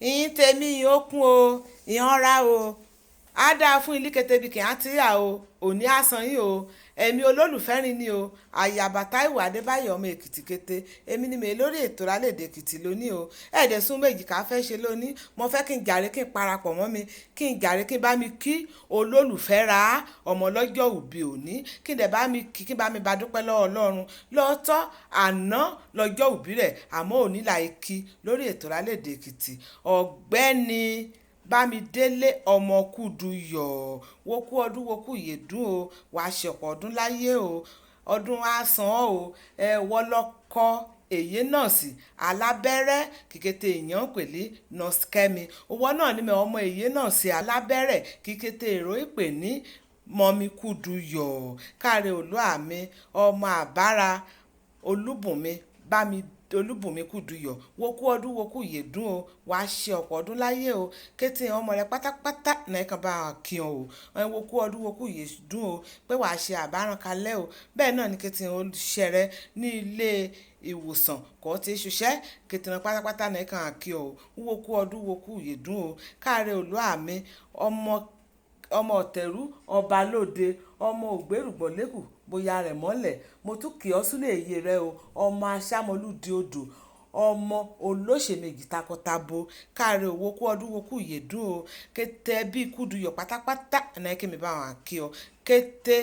Ìyín tèmi ó kún o, ìhànra o. Á dáa fún ilé kété bí kì á ti rà o, òní á san yín o. Èmi olólùfẹ́ rin ni o, Ayaba Táíwò Adébáyọ̀ ọmọ Èkìtì kété. Èmi ni mè lórí ètò Lálẹ́dẹ̀ Èkìtì lónìí o. Ẹ̀ẹ́dẹ̀ sún méjì ká fẹ́ ṣe lónìí. Mo fẹ́ kí n jàre kí n parapọ̀ mọ́ mi, kí n jàre kí n bá mi kí olólùfẹ́ ra ọmọ lọ́jọ́ òbí òní. Kí n dẹ̀ bá mi kí, kí n bá mi bá dúpẹ́ lọ́wọ́ Ọlọ́run. Lóòótọ́ àná lọ́jọ́ òbí rẹ̀, àmọ́ òní là í kí lórí ètò Lálẹ́dẹ̀ Èkìtì. Ọ̀gbẹ́ni Bámidélé ọmọ Kúduyọ̀, wo kú ọdún, wo kú ìyèdún o. Wàá ṣe ọ̀pọ̀ ọdún láyé o. Ọdún á san ọ́ o. Ẹ wọ́ lọ́kọ èyí nọ́ọ̀sì alábẹ́rẹ́ kíkété èèyàn ń pè ní Nurse Kẹ́mi. Owó náà ni mẹ́ ọmọ èyí nọ́ọ̀sì alábẹ́rẹ́ kíkété èrò ìpè ní Mọ́mí Kúduyọ̀. Káre olú àmì ọmọ àbára Olúbùnmi Bámi Olúbùnmi Kúduyọ̀. Wo kú ọdún, wo kú ìyèdún o. Wàá ṣe ọ̀pọ̀ ọdún láyé o. Kété ọmọ rẹ pátápátá náà kan bá wa kí ọ o. Ẹ wo kú ọdún, wo kú ìyèdún o. Pé wàá ṣe àbárankálẹ̀ o. Bẹ́ẹ̀ náà ni kété olùṣẹ́ rẹ ní ilé ìwòsàn kó tí ṣiṣẹ́. Kété wọn pátápátá náà kan kí ọ o. Wo kú ọdún, wo kú ìyèdún o. Káre olú àmì ọmọ, ọmọ ọ̀tẹ̀rù ọba lóde, ọmọ ògbérùgbọ̀lẹ́kù bóyá rẹ̀ mọ́lẹ̀. Mo tún kí ọ sílé èyí rẹ o. Ọmọ aṣámọlúdi odò, ọmọ olóṣè méjì takọtabo. Káre o, wo kú ọdún, wo kú ìyèdún o. Kété ẹbí Kúduyọ̀ pátápátá náà kí mi bá wọn kí ọ. Kété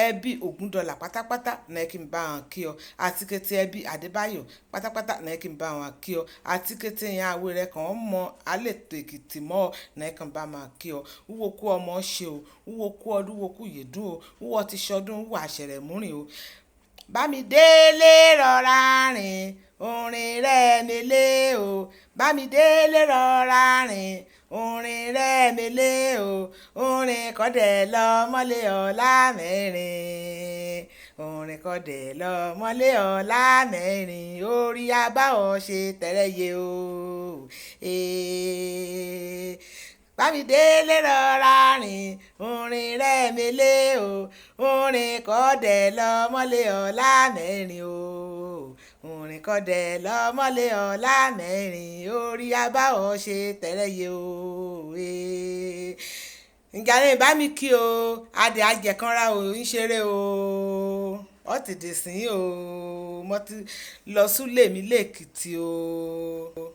ẹbí Ògúndọlà pátápátá náà kí mi bá wọn kí ọ. Àti kété ẹbí Adébáyọ̀ pátápátá náà kí mi bá wọn kí ọ. Àti kété ìyẹn àwé rẹ kan mọ alẹ́ tó Èkìtì mọ́ ọ náà kan bá máa kí ọ. Wúwo kú ọmọ ṣe o. Wúwo kú ọdún, wo kú ìyèdún o. Wúwo ti ṣọdún, wúwo àṣẹrẹ múrin o. Bámidélé rọra rìn, orin rẹ̀ mélé o. Bámidélé rọra rìn, orin rẹ̀ mélé o. Orin kọ́dẹ̀ lọ mọ́lé ọlá mẹ́rin. Orin kọ́dẹ̀ lọ mọ́lé ọlá mẹ́rin. Orí abá ọ ṣe tẹ̀rẹ̀ yé o. Ee. Bámidélé rọra rìn, orin rẹ̀ mélé o. Orin kọ́dẹ̀ lọ mọ́lé ọlá mẹ́rin o. Orin kọ́dẹ̀ lọ mọ́lé ọlá mẹ́rin. Orí abá ọ ṣe tẹ̀rẹ̀ yé o. Ee. Ǹjẹ́ bá mi kí o. Adé ajẹ̀kanra o, ń ṣeré o. Ó ti dì sín o. Mo ti lọ súlé mi lẹ́kìtì o.